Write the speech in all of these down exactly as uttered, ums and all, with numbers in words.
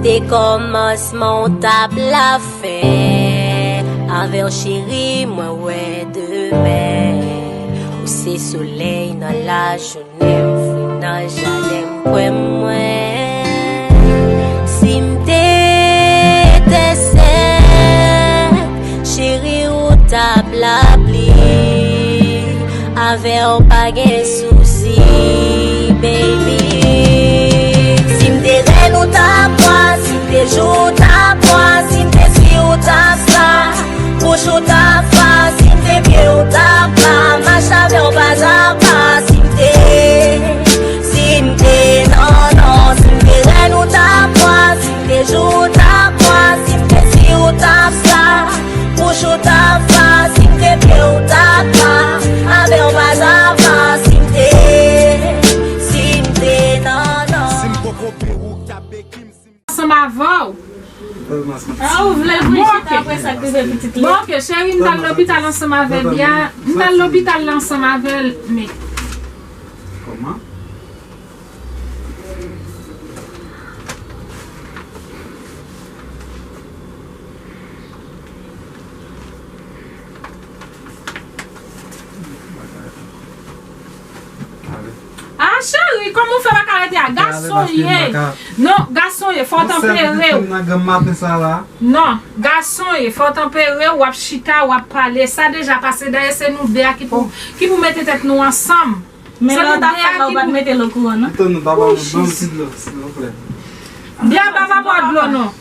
Se kòmansman w t ap lafen. Avè w cheri, mwen wè demen. Ou se solèy nan lajounen, m fri nan jaden, m kwè mwen. Si m te etensèl, cheri, ou t ap lapli. Avè w pa gen sousi, baby. Si m te rèn, ou t ap bwa. Si m te jou, ou t ap bwa. Si m te si, ou t ap sa. Bouch ou t ap fa. Si m te pye, ou t ap la. Mache avè w pa a pa. Si m te, si m te, non, non. Si m te rèn, ou t ap bwa. Si m te jou, ou t ap bwa. Si m te si, ou t ap sa. Bouch ou t ap fa. Si m te pye, ou t ap la. Avè w pa a pa. Si m te, si m te, non, non. Si m poko pè ou k ap beki m, si m ansanm avè w. Ah, ou vle l vin chita apre sa k rive pitit li. Bon, ok, cheri, m t al lopital ansanm avè Bia. M t al lopital la ansanm avè l, men. Kòman? Ah, cheri, kòman w fè pa ka rete a? Gason ye. Non, gason ye, fò w tanpere w. Non, gason ye, fò w tanpere w, w ap chita, w ap pale. Sa deja pase, dayè se nou de a ki pou, ki pou mete tèt nou ansanm. Men lè w t ap fè l la, ou pa t mete l okouran, non? Antann nou, papa, nou ban m ti dlo, silvouplè. Bia, pa, pa bwè dlo, non.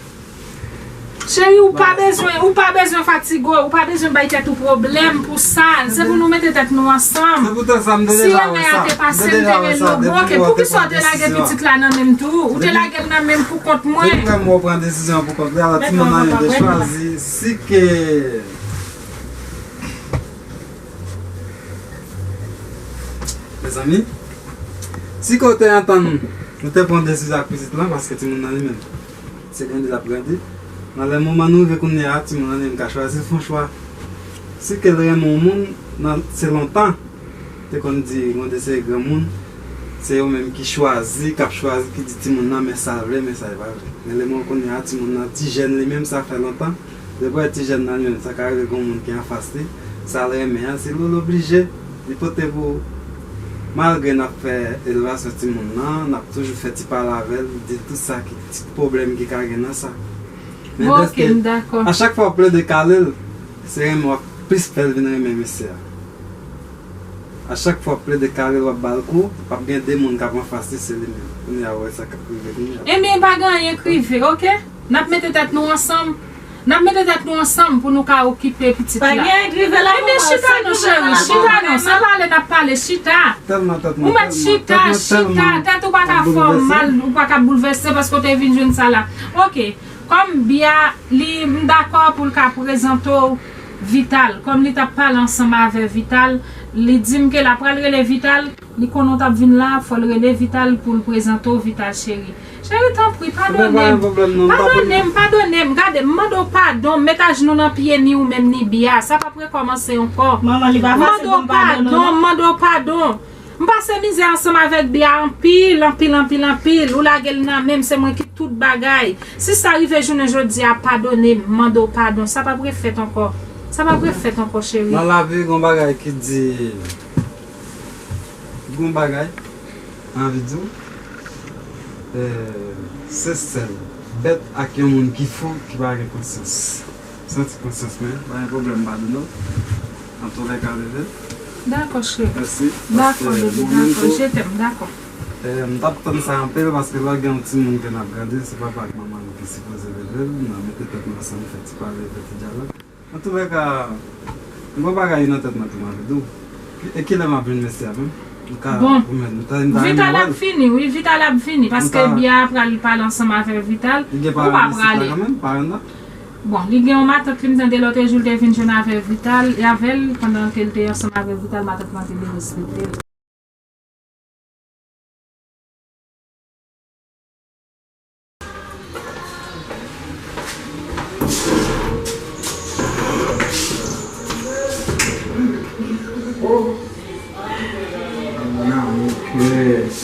Cheri, ou pa bezwen, ou pa bezwen fatige w, ou pa bezwen bay tèt ou pwoblèm pou sa. Se pou nou mete tèt nou ansanm. Se pou tèt sa, m te deja wè sa. Si renmen an te pase, m te rele w. Bon, ok, poukisa w te lage pitit la nan men m tou? Ou te lage l nan men m pou kont mwen. Depi w wè m wè w pran desizyon an pou kont li, alò timoun nan yo te chwazi. Si ke Mezanmi, si ke w te antann, nou te pran desizyon ak pitit lan, paske timoun nan li menm, se grandi l ap grandi. Nan lè moman nou rive kounye a, timoun nan li menm ka chwazi l fè yon chwa. Si ke l renmen yon moun, nan, se lontan, te konn di, gen de seri granmoun, se yo menm ki chwazi, k ap chwazi, ki di timoun nan, men sa l vle, men sa l pa vle. Men lè moman kounye a, timoun nan, ti jèn li menm, sa fè lontan, Depi w wè ti jèn nan li menm, sa ka rive gen yon moun ki anfas li, sa l renmen an, se li w oblije, li pote pou ou. Malgre n ap fè elevasyon timoun nan, n ap toujou fè ti pale avè l, di l tout sa ki, ti pwoblèm ki ka gen nan sa. Men dèske, a chak fwa w plede kale l, se renmen w ap plis fè l vin renmen mesye a. A chak fwa w plede kale l, w ap ba l kou, w ap gen de moun k ap anfas li, se li menm. Kounye a, w wè sa k ap rive kounye a. Ebyen, pa gen anyen k rive, oke? N ap mete tèt nou ansanm. N ap mete tèt nou ansanm pou nou ka okipe pitit la. Pa gen anyen k rive la, mama, chita non, cheri, chita non. Se pale n ap pale, chita. Ou mèt chita, chita. Tèt ou pa ka fè w mal, ou pa ka boulvèse paske w te vin jwenn sa la. Oke. Kòm Bia, li, m dakò pou l ka prezante w Vital. Kòm li t ap pale ansanm avè Vital, li di m ke l ap pral rele Vital. Li konnen w t ap vin la, fò l rele Vital pou l prezante w Vital cheri. Cheri, tanpri, padone m. Padone m, padone m. Gade, m mande w padon, m met ajnou nan pye ni ou menm ni Bia. Sa p ap rekòmanse ankò. M mande w padon, m mande w padon. M pase mizè ansanm avèk Bia anpil, anpil, anpil, anpil. Ou lage l nan men m, se mwen ki tout bagay. Si sa rive jounen jodi a, padone m, mande w padon. Sa p ap refèt ankò. Sa p ap refèt ankò, cheri. Nan lavi, gen yon bagay ki di, gen yon bagay, anvi di w, eh, se sèl bèt ak yon moun ki fou ki pa gen konsyans. Santi konsyans mwen, pa gen pwoblèm, m padone w. Antoulèka, bebe. Dakò, cheri. Mèsi. Dakò, bebe, dakò. Je t'aime, dakò. Eh, m t ap tann sa anpil, paske lè gen yon timoun ke n ap grandi, se papa ak manman nou ki sipoze leve l, n a mete tèt nou ansanm, fè ti pale, fè ti dyalòg. Antoulèka, m gen yon bagay nan tèt mwen tou, m anvi di w. E kilè m ap jwenn mesye a menm? Nou ka, bon, ou menm, nou ta, nou ta renmen wè l. Vital ap vini, wi, Vital ap vini, paske Bia pral pale ansanm avè Vital. Ou pa prale. Bon, li gen yon matant li, m tande lòt jou, l te vin jwenn avè Vital, e avè l, pandan ke l te ansanm avè Vital, matant lan te derespekte l.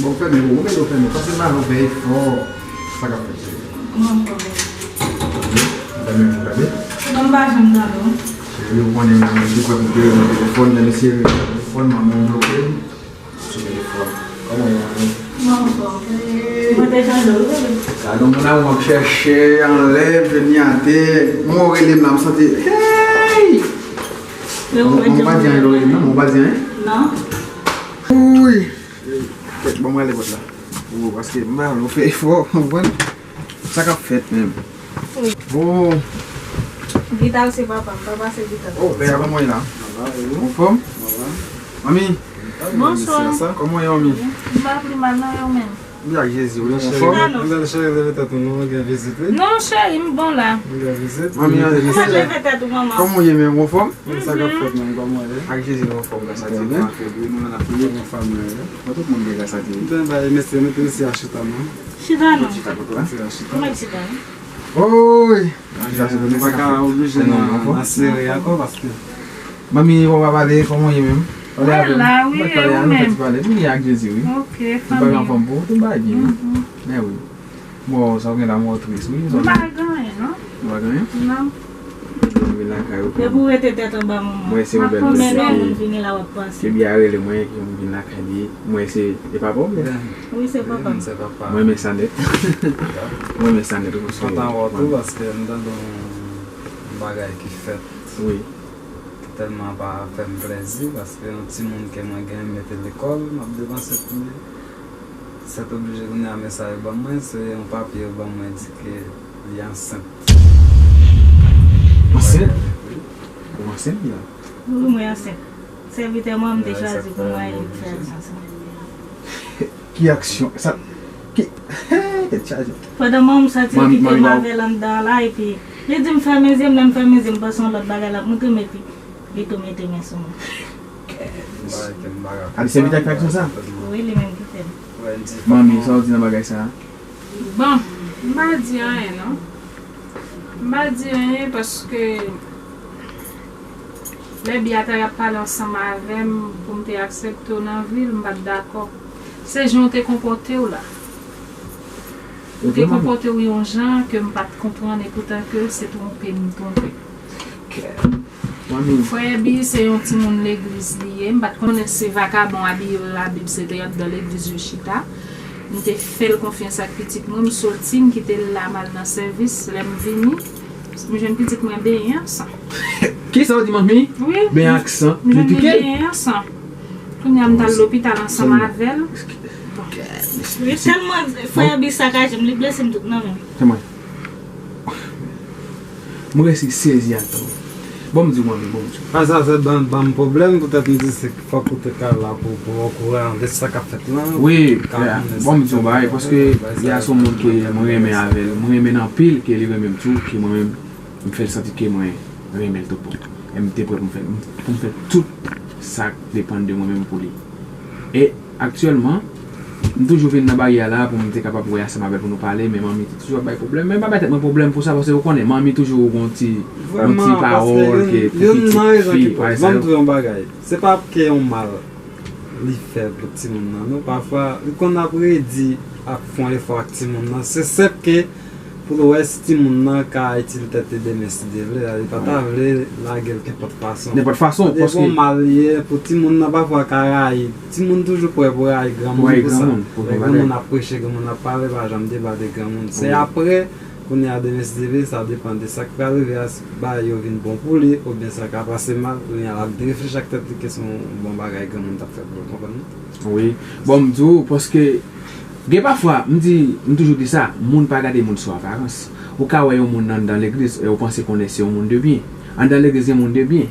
Bon, fèmen, bon, mete w fèmen. Pase balon, fè efò. Sa k ap fèt, cheri? Mwen, mwen, mwen. Gade, gade. Mwen pa janm tande w. Cheri, ou konnen mwen, mwen te pran pou te nan telefòn, nan mesye, telefòn, manman m bloke m. Sou telefòn. Kòman w ye, manmi? Mwen anfòm. Mwen te tande w, wi. Gade yon moun a w ap chèche anlè, vini atè. Mwen rele m la, m santi, hey! Mwen pa di anyen, Lorraine, non, mwen pa di anyen. Non. Wi. Kèt, ban mwen ale bòt la. Ou, paske m pa nou fè efò, w konprann? Sa k ap fèt menm? Oh. Vital se papa m, papa se Vital. Oh, bèl, kòman w ye la? Anfòm? Manmi? Bonswa. Kòman w ye, manmi? M pa pi mal non, e ou menm? M byen ak Jezi, wi, anfòm? Cheri, cheri, leve tèt ou non, gen vizit, wi. Non, cheri, m bon la. Gen vizit. Manmi, an, leve tèt ou, manman. Kòman w ye menm, anfòm? Sa k ap fèt menm, kòman w ye? Ak Jezi, nou anfòm, gras a Dye, nou anfòm, wi, nou la n ap priye. Tout moun byen, gras a Dye. M te bay mesye, mete mesye a chita non. Chita non. Chita kote w la. Mesye a chita. Mwen chita non. Oy! Chita sou kote sa. Nou pa ka oblije nan, nan sere ankò, paske manmi, ou pa pale, kòman w ye menm? Pale avè m. Mwen la, wi, e ou menm? Pale, m byen ak Jezi, wi. Ok, fanmi. Tout bagay anfòm pou ou, tout bagay byen, wi. Men wi. Bon, sa w gen la, mwen tris, wi. M pa gen anyen, non. Ou pa gen anyen? Non. Mwen vin lakay ou. Depi w rete tèt anba, manman. Mwen se yon bèl moun. Menm lè moun vini la, w ap panse. Ke byen rele mwen, ke m vin lakay li. Mwen se, e papa w, men. Wi, se papa m. Se papa. Mwen renmen sa nèt. Mwen renmen sa nèt, wi, paske kontan wè w tou, paske m tande yon bagay ki fèt. Wi. Tèlman pa fè m plèzi, paske yon timoun ke mwen gen, m mete lekòl, m ap depanse pou li. Sètoblije kounye a men sa yo ban mwen, se yon papye yo ban mwen di ke li ansent. Ansent? Wi. Ou ansent, byen? Wi, mwen ansent. Sèvitè mwen, m te chwazi pou mwen, li fè aksyon sou mwen. Ki aksyon? Sa, ki, tèt chaje. Pandan mwen, m santi l kite m avè l anndan la, epi li di m fèmen zye m, lè m fèmen zye m, panse yon lòt bagay l ap montre m, epi li tou mete men sou mwen. A di sèvitè k fè aksyon sa? Wi, li menm ki fè l. Manmi, sa w di nan bagay sa a? Bon, m pa di anyen non. M pa di anyen paske lè Beata t ap pale ansanm avè m pou m te aksepte w nan vi l, m pa t dakò. Se jan w te konpòte w la. Ou te konpòte w yon jan ke m pa t konprann, e poutan ke se twonpe m twonpe. Frè Ebi se yon timoun legliz li ye. M pa t konnen se vakabon abiye Labib, se te anndan legliz yo chita. M te fè l konfyans ak pitit mwen, m soti, m kite l la, m al nan sèvis. Lè m vini, m jwenn pitit mwen benyen an san. Kisa w di, manmi? Wi. Benyen ak san? M jwenn li benyen an san. Kounye a m t al lopital ansanm avè l. Bon. Li tèlman, frè Ebi sakaje m, li blese m tout nan men m. Se mwen. Mwen resi sezi ak tan. Bon, m di w, manmi, bon, m di w. Sa, sa se ban, ban m pwoblèm, poutèt m di se fòk ou te ka la pou, pou w okouran de sa k ap fèt lan. Wi, bon, m di w bagay, paske Bia se yon moun ke mwen renmen avè l, mwen renmen l anpil, ke li renmen m tou, ke mwen menm, m fè l santi ke mwen renmen l tout bon. E m te prè pou m fè, pou m fè tout sa k depann de mwen menm pou li. E aktyèlman, m toujou vin nan baryè a la pou m te kapab wè ansanm avè l pou nou pale, men manmi te toujou ap bay pwoblèm. Men m pa bay tèt mwen pwoblèm pou sa, paske ou konnen, manmi toujou gon ti, gon ti pawòl ke pou pitit fi, bagay sa yo. Ban m di w yon bagay. Se pa ke yon mal li fè pou timoun nan, non. Pafwa, li konn ap redi, ap fè yon efò ak timoun nan. Se senp ke pou l wè si timoun nan ka itil tèt li demen, si Dye vle, li pa ta vle lage l kenpòt fason. Nenpòt fason, paske se yon mal li ye pou timoun nan, pafwa ka rayi. Timoun toujou prè pou rayi granmoun pou sa. Lè granmoun ap preche, granmoun ap pale, pa janm deba de granmoun. Se apre, kounye a demen, si Dye vle, sa depann de sa k pral rive a, si bagay yo vin bon pou li, oubyen sa ka pase mal, kounye a l ap reflechi ak tèt li ke se yon bon bagay granmoun t ap fè pou l, konprann? Wi. Bon, m di w, paske gen pafwa, m di, m toujou di sa, moun pa gade moun sou aparans. Ou ka wè yon moun anndan legliz e ou panse konnen se yon moun de byen. Anndan legliz gen moun de byen,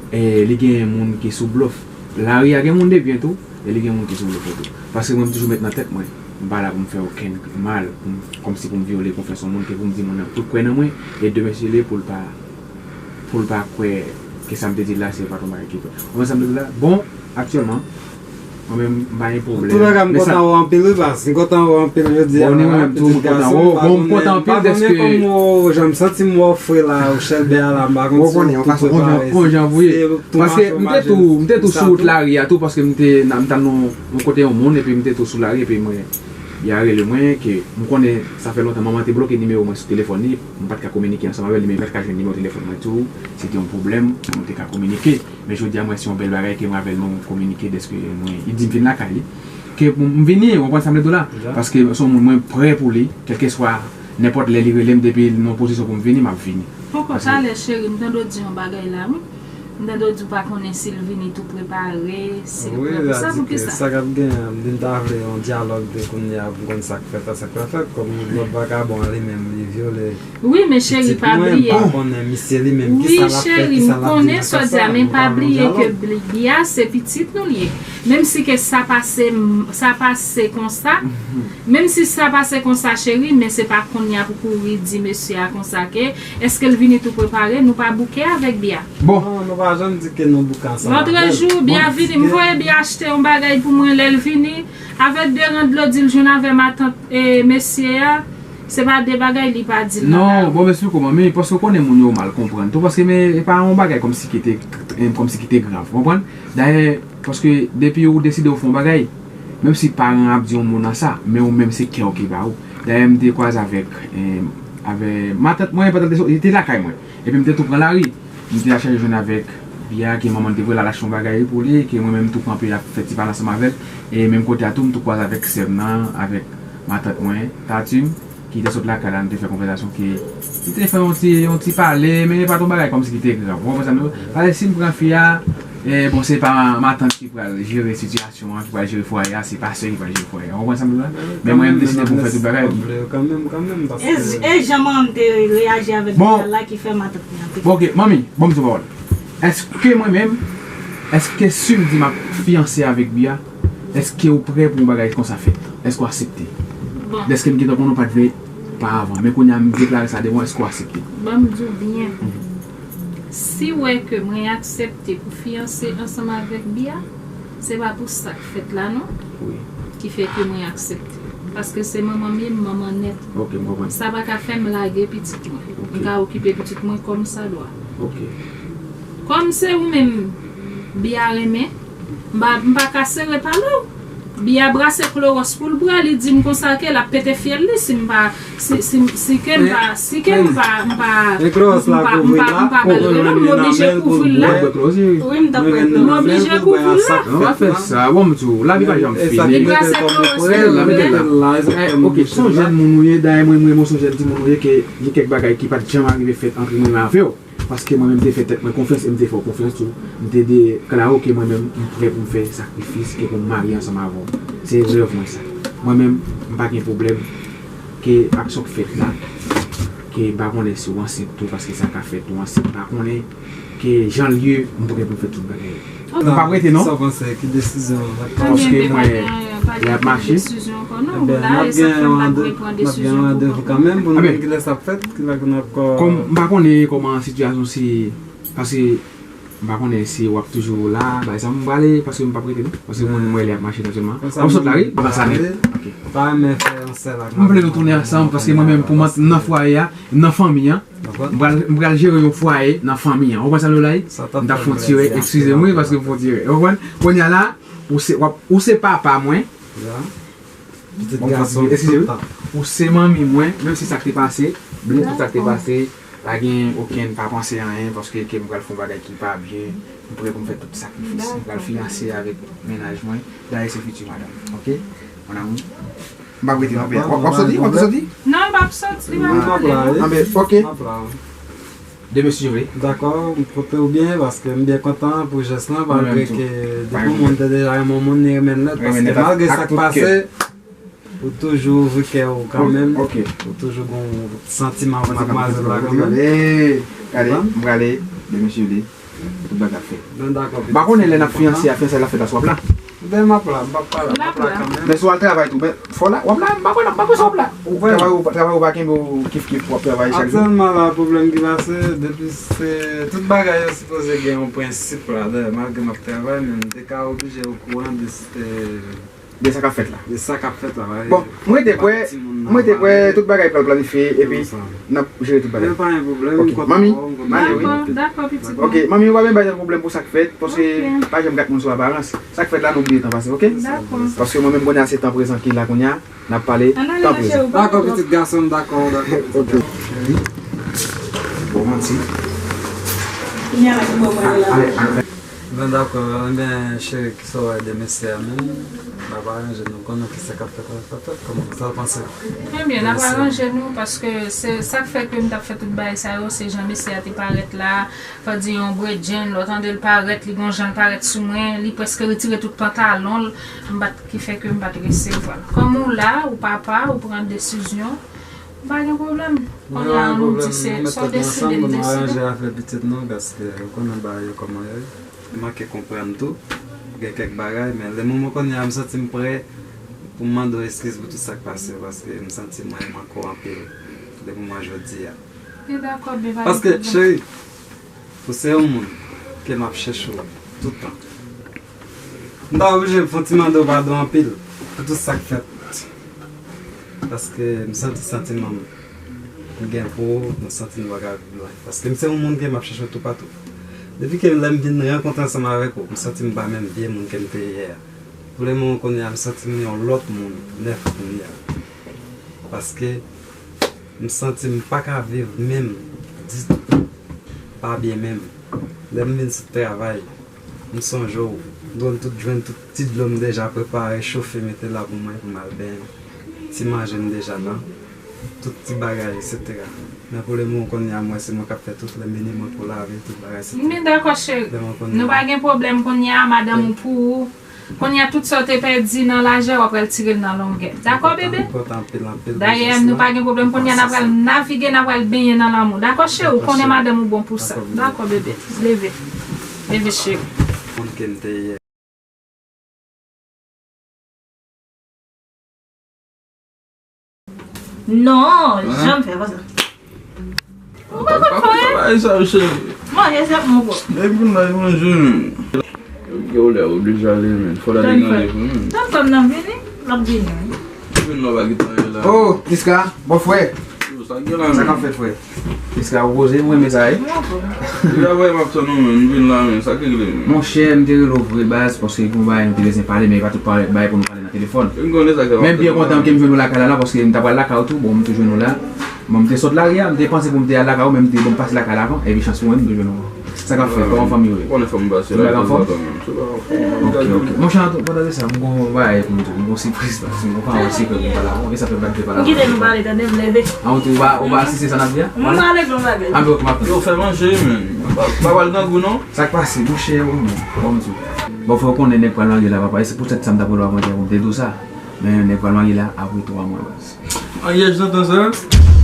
e li gen moun ki sou blòf. Lari a gen moun de byen tou, e li gen moun ki sou blòf tou. Paske mwen, m toujou met nan tèt mwen, m pa la pou m fè okenn mal, pou m, kòmsi pou m vyole konfyans yon moun, ke pou m di moun nan pou l kwè nan mwen, e demen si Dye vle pou l pa, pou l pa kwè ke sa m te di l la, se pa t yon bagay ki vrè. Ou konprann sa m te di w la? Bon, aktyèlman, mwen menm, m pa gen pwoblèm. Antouka, m kontan wè w anpil, wi, baz. M kontan wè w anpil jodi a la, pitit gason m. Bon, m kontan anpil dèske, pa konnen kòman w, jan m santi m wè w fre la, ou chèlbè a la, m pa konn si w tou prepare, si w tou mache, w mache. Paske m te tou, m te tou sou wout lari a tou, paske m te, m t al nan yon kote yon moun, epi m te tou sou lari, epi mwen, Li a rele mwen, ke m konnen sa fè lontan manman te bloke nimewo mwen sou telefòn li, m pa t ka kominike ansanm avè l, li menm li pa t ka jwenn nimewo telefòn mwen tou, se te yon pwoblèm pou nou te ka kominike. Men jodi a, m wè se yon bèl bagay ke mwen avè l nou kominike dèske mwen, li di m vin lakay li. Ke m, m vini, w konprann sa m vle di w la? Paske se yon moun mwen prè pou li, kèlkeswa nenpòt lè li rele m, depi l nan pozisyon pou m vini, m ap vini. Poko talè, cheri, m tande w di yon bagay la, wi. M tande w di w pa konnen si l vini tou prepare, si l prè pou sa, poukisa? Sa k ap genyen an, m di m ta vle yon dyalòg de kounye a pou m konn sa k fèt la, sa k pa fèt. Kòm lòt vakabon an li menm, li vyole pitit mwen, m pa konnen misye li menm, kisa l ap fè, kisa l ap di nan ka sa, nou pa nan yon dyalòg. Wi, cheri, m konnen sa w di a, men pa bliye ke bli-, Bia se pitit nou l ye. Menm si ke sa pase, sa pase konsa, menm si sa pase konsa, cheri, men se pa kounye a pou kouri di mesye a konsa ke, èske l vini tou prepare, nou pa bouke avèk Bia. Bon. Non, nou pa janm di ke nou bouke ansanm avè l. Lòt jou, Bia vini, m voye Bia achte yon bagay pou mwen, lè l vini, avèk de ran dlo, di l jwenn avè matant, e, mesye a, se pa de bagay li pa di l nan la. Non, bon, m esplike w, manmi, paske w konnen moun yo mal konprann tou, paske men, e pa yon bagay kòmsi ki te, kòmsi ki te grav, w konprann? Dayè, paske depi ou deside ou fè yon bagay, menm si paran ap di yon mo nan sa, men ou menm se kè w ki ba ou. Dayè, m te kwaze avèk, e, avè matant mwen, pandan l te sot-, li te lakay mwen. Epi m te tou pran lari. M te al chèche jwenn avèk Bia, ke manman l te voye l al achte yon bagay pou li, ke mwen menm m tou kanpe ap fè ti pale ansanm avè l. E menm kote a tou, m tou kwaze avèk sè m nan, avèk matant mwen, Tatim, ki te sot lakay la, nou te fè konvèsasyon ke li te fè yon ti, yon ti pale, men e pa t yon bagay kòmsi ki te grav. Ou konprann sa m di w? Paske si m pran fi a, e, bon, se pa matant ki pral jere sitiyasyon an, ki pral jere fwaye a, se pastè ki pral jere fwaye a. Ou konprann sa m di w la? Men mwen, m deside pou m fè tout bagay. E, e jan manman m te reyaji avèk Bia la ki fè matant mwen te. Bon, ok, manmi, bon, m di w pawòl. Èske mwen menm, èske si m di m ap fiyanse avèk Bia, èske ou prè pou yon bagay konsa fèt? Èske w aksepte? Bon. Dèske m gentan konnen w pa t vle pa avan, men kounye a m deklare sa devan w, èske w aksepte? Ban m di w byen. Si w wè ke mwen aksepte pou fiyanse ansanm avèk Bia, se pa pou sa k fèt la non, ki fè ke mwen aksepte. Paske se manman m ye, m manman nèt. Ok, m konprann. Sa pa ka fè m lage pitit mwen. Ok. M ka okipe pitit mwen kòm sa dwa. Ok. Kòm se ou menm Bia renmen, m pa, m pa ka sere pale w. Bia brase klowòs pou l bwè, li di m konsa ke l ap pete fyèl li si m pa, si, si, si ke m pa, si ke m pa, m pa, m pa, m pa ba l rele, m oblije kouvri l la. Wi, m t ap prete l. M oblije kouvri l la. Non, pa fè sa, bon, m di w, lavi pa janm fini. Li brase klowòs pou l bwè. Ok, se yon jèn moun ou ye, dayè mwen, mwen, mwen se yon jèn timoun ou ye, ke gen kèk bagay ki pa t janm arive fèt ant mwen avè w. Paske mwen menm, m te fè tèt mwen konfyans e m te fè w konfyans tou. M te deklare w ke mwen menm, m prè pou m fè sakrifis e pou m marye ansanm avè w. Se rèv mwen sa. Mwen menm, m pa gen pwoblèm ke aksyon k fèt la, ke m pa konnen si w ansent tou, paske sa ka fèt ou ansent, m pa konnen ke jan l ye, m prè pou m fè tout bagay. M p ap rete non. Sa w panse, ki desizyon? Paske mwen, lè ap mache. Ebyen, n ap gen yon randevou kanmenm pou nou wè kilè sa ap fèt, kilè ke n ap ko- Kòm m pa konnen kòman sitiyasyon se, paske m pa konnen si w ap toujou la, bagay sa, m prale, paske m p ap rete non. Paske mwen, mwen, lè ap mache natirèlman. W ap sot la, wi, m pa sa nèt. Ok. M vle nou tounen ansanm, paske mwen menm, pou mwen, nan fwaye a, nan fanmi an, m pral, m pral jere yon fwaye nan fanmi an. Ou konprann sa m vle di w la? M t ap fè yon ti erè, eskize m wi, paske m fè yon ti erè. Ou konprann? Kounye a la, ou se, w ap, ou se papa mwen. Pitit gason, eskize wi. Ou se manmi mwen, menm si sa k te pase, bliye tout sa k te pase, pa gen okenn, pa panse anyen, paske ke m pral fè yon bagay ki pa byen, m prè pou m fè tout sakrifis. M pral fiyanse avèk mennaj mwen, dayè se fiti madanm, ok? Mon amour. M p ap rete non, w ap soti? W ap soti? Non, m p ap soti, m ap rete non. Anben, ok. Demen si Dye vle. Dakò, m pote w byen, paske m byen kontan pou jès lan, malgre ke depi yon moun te deja renmen yon moun, li renmen l nèt, paske malgre sa k pase, ou toujou ouvri kè w kanmenm, ou toujou gen yon santiman pou madmwazèl la kanmenm. Gade, m prale, demen si Dye vle. Tout bagay ap fèt. M pa konnen lè n ap fiyanse a, fiyansay la fèt la, si w ap la. Ben, m ap la, m p ap pa la, m ap la kanmenm. Men si w al travay tou, ben, fò w la, w ap la, m pa konnen, m pa panse w ap la. Travay ou, travay ou pa kenbe w kif kif, w ap travay chak jou. Aktyèlman la, pwoblèm ki pase, depi se, tout bagay yo sipoze gen yon prensip ladan, malgre m ap travay, men m te ka oblije okouran de, e, De sa k ap fèt la. De sa k ap fèt la. Bon, mwen te kwè, mwen te kwè tout bagay pral planifye epi n ap jere tout bagay. Men pa gen pwoblèm. Ok, manmi, m ale wi. Dakò, dakò, pitit mwen. Ok, manmi, ou pa menm bay tèt pwoblèm pou sa k fèt, paske pa janm gad moun sou aparans. Sa k fèt la, nou bliye tan pase, ok? Dakò. Paske mwen menm kounye a se tan prezan ki la kounye a, n ap pale tan prezan. Dakò, pitit gason m, dakò, dakò, pitit gason. Bon, manti. Kounye a la ki mwen ale la. Ben, dakò, enben, cheri, kisa w wè de mesye a menm? N ap aranje nou, konnen kisa k ap fèt, k ap fèt, kòman, sa w panse? Ebyen, n ap aranje nou, paske se sa k fè ke m t ap fè tout bagay sa yo, se jan mesye a te parèt la, fò di yon bredjenn, lè w tande l parèt, li gon jan l parèt sou mwen, li prèske retire tout pantalon l, m pa t, ki fè ke m pa t resevwa l. Kòm ou la, ou papa, ou pran desizyon, pa gen pwoblèm. Kounye a, nou di se sa w deside, m deside. Mwen mèt tèt mwen ansanm pou nou aranje afè pitit nou, paske ou konnen bagay yo kòman yo ye. M manke konprann tou. Gen kèk bagay, men lè moman kounye a, m santi m prè pou m mande w eskiz pou tout sa k pase, paske m santi mwen manke w anpil depi mwa jodi a. Paske, cheri, ou se yon moun ke m ap chèche w tout tan. M ta oblije fè yon ti mande w padon anpil pou tout sa k fèt. Paske m santi santiman m gen pou ou, m santi nou pa ka viv lwen. Paske m se yon moun ke m ap chèche toupatou. Depi ke lè m vin rankontre ansanm avèk ou, m santi m pa menm vye moun ke m te ye a. Pou le moman kounye a, m santi m yon lòt moun nèf kounye a. Paske m santi m pa ka viv menm ditou. Pa byen menm. Lè m vin sot travay, m sonje w. M dwe m tout jwenn tout ti dlo m deja prepare, chofe, mete la pou mwen, pou m al benyen. Ti manje m deja nan. Tout ti bagay, etsetera. Men pou le moman kounye a, m wè se mwen k ap fè tout le minimum pou lave, tout bagay, etsetera. Men dakò, cheri. Nou pa gen pwoblèm kounye a, madanm ou pou ou. Kounye a, tout sa w te pèdi nan lajè, w ap pral tire l nan longè. Dakò, bebe? Dayè, nou pa gen pwoblèm. Kounye a, n ap pral navige, n ap pral benyen nan lanmou. Dakò, cheri? Ou konnen madanm ou bon pou sa. Dakò, bebe. Leve. Leve, cheri. Moun ke m te ye. Non, janm fè konsa. Ou pa konn fè anyen. Manje, se ap manje. Depi m la manje, men. Yo, lè oblije ale, men. Fò l ale nan depo, men. Tann fanm nan vini, l ap vini. Vin la, pa gen anyen la. Oh, Niska, bòfrè. Sa k gen la, sa k ap fèt, frè? Niska, ou poze, m renmen sa, wi. Travay m ap tann ou, men. M vin la, men. Sa k regle, men? Monchè, m te rele w vre baz, paske gen yon bagay nou te bezwen pale, men e pa tout bagay pou nou pale nan telefòn. Men m byen kontan ke m jwenn ou lakay la, la, paske m ta pral lakay ou tou, bon, m tou jwenn ou la. Bon, m te sot lari a, m te panse pou m te al lakay ou, men m te, bon, m pase lakay la avan, epi chans pou mwen, m tou jwenn ou. Sa k ap fèt? Kòman fanmi yo ye? Tout bagay anfòm? Ok, ok. Monchè, pandan se sa, m gon bagay pou m di w, m gon sipriz, paske m gon pawòl sekrè pou m pale avè w, e sa fè m pa t vle pale avè w. M kite nou pale, tande, m leve. A, ou tou, ou pa, ou pa asiste sa n ap di a? M ale gon bagay. A, men ok, m ap tann. Yo, fè manje, men. Pa, pa pral grangou, non. Sa k pase, monchè, ou menm, bon, m di w. Bon, fò w konnen nèg pral marye la, papa, e se poutèt sa m t ap rele w avan yè pou m te di w sa. Men nèg pral marye la apre twa mwa, baz. Maryaj nan tan sa?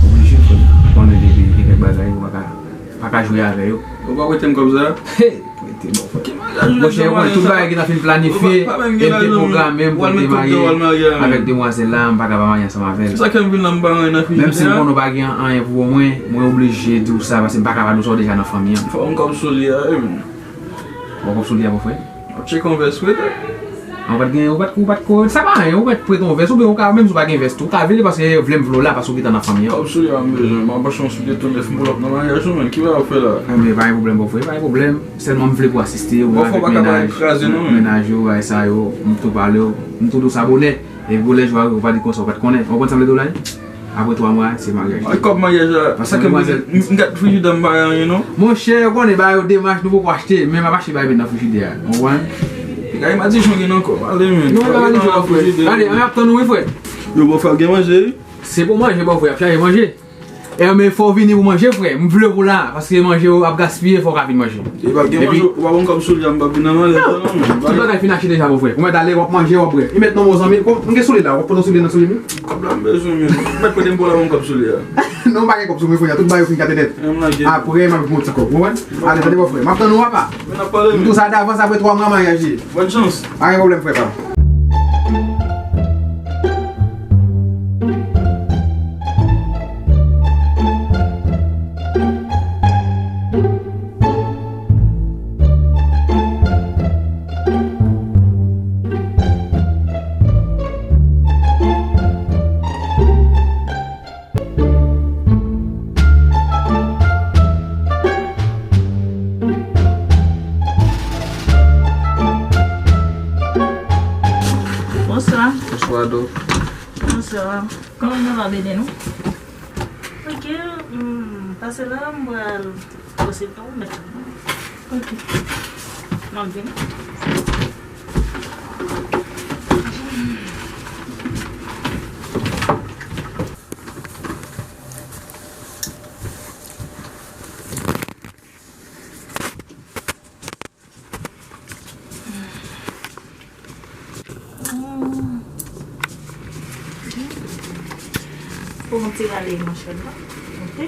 Oblije, frè m. Konnen depi gen kèk bagay, ou pa ka, pa ka jwe avè yo. Ou pa prete m kòb sa? Hey, prete m, frè. Monchè, ou konnen tout bagay gentan fin planifye, e m te pwograme m pou m te marye avèk demwazèl la, m pa ka pa marye ansanm avè l. Sa k fè m vin la, m pa gen anyen nan frijidè a. Menm si m konnen ou pa gen anyen pou mwen, mwen oblije di w sa, paske m pa ka pa di w sa, ou deja nan fanmi an. Fò m kòb sou li a, wi, men. Ou kòb sou li a, bòfrè? Ou tcheke yon vès, wi. Ou pa t gen, ou pa t, ou pa t ko, sa pa anyen, ou mèt prete yon vès, oubyen ou ka, menm si ou pa gen vès tou, ou ka vini paske vle m vle w la, paske ou gentan nan fanmi an. Kòb sou li a m bezwen, m ap achte yon soulye tou nèf, m pull up nan maryaj ou, men, ki bagay w ap fè la? Enben, pa gen pwoblèm, bòfrè, pa gen pwoblèm. Sèlman m vle pou asiste ou avèk mennaj, mennaj ou, bagay sa yo, m tou pale w, m tou di w sa bonè. Epi bon, lè jou a rive, ou pa di konsa, ou pa t konnen. Ou konn sa m vle di w la, wi? Apre twa mwa, se maryaj. Ay, kòb maryaj la, sa ke m, m, m gad frijidè m pa gen anyen, non. Monchè, ou konnen bagay yo demach, nou poko achte, men m ap achte bagay met nan frijidè a. Ou konprann? Gade madichon gen nan kòb, ale, men. Non, pa madichon, non, frè. Ale, m ap tann ou, wi, frè. Yo, bòfrè, gen manje, wi. Se pou manje, bòfrè, y ap chaje manje. E men fò w vini pou manje, frè. M vle w la, paske manje yo ap gaspiye, fò w ka vin manje. E pa gen manje, ou pa ban m kòb sou li a, m p ap vin nan maryaj la, non, men. Tout bagay fin achte deja, bòfrè. Ou mèt ale, w ap manje, w ap bwè. E mèt non, mon zanmi, m gen soulye la, w ap pote soulye nan soulye m yo? Kòb la m bezwen, men. Mèt prete m pou w la, ban m kòb soulye a. Non, m pa gen kòb sou mwen, frè, tout bagay yo fin gate nèt. Apre, m ap met yon ti kòb, ou konprann? Ale, tande, bòfrè. M ap tann ou, papa. Men n ap pale, men. M di w sa davans, apre twa mwa maryaj li ye. Bòn chans. Pa gen pwoblèm, frè pa m. Kòman nou va ede nou? Ok, m pase la, m pral pase tan ou mèt la. Ok. M ap vini. Pou yon ti rale manchèt la. Ok.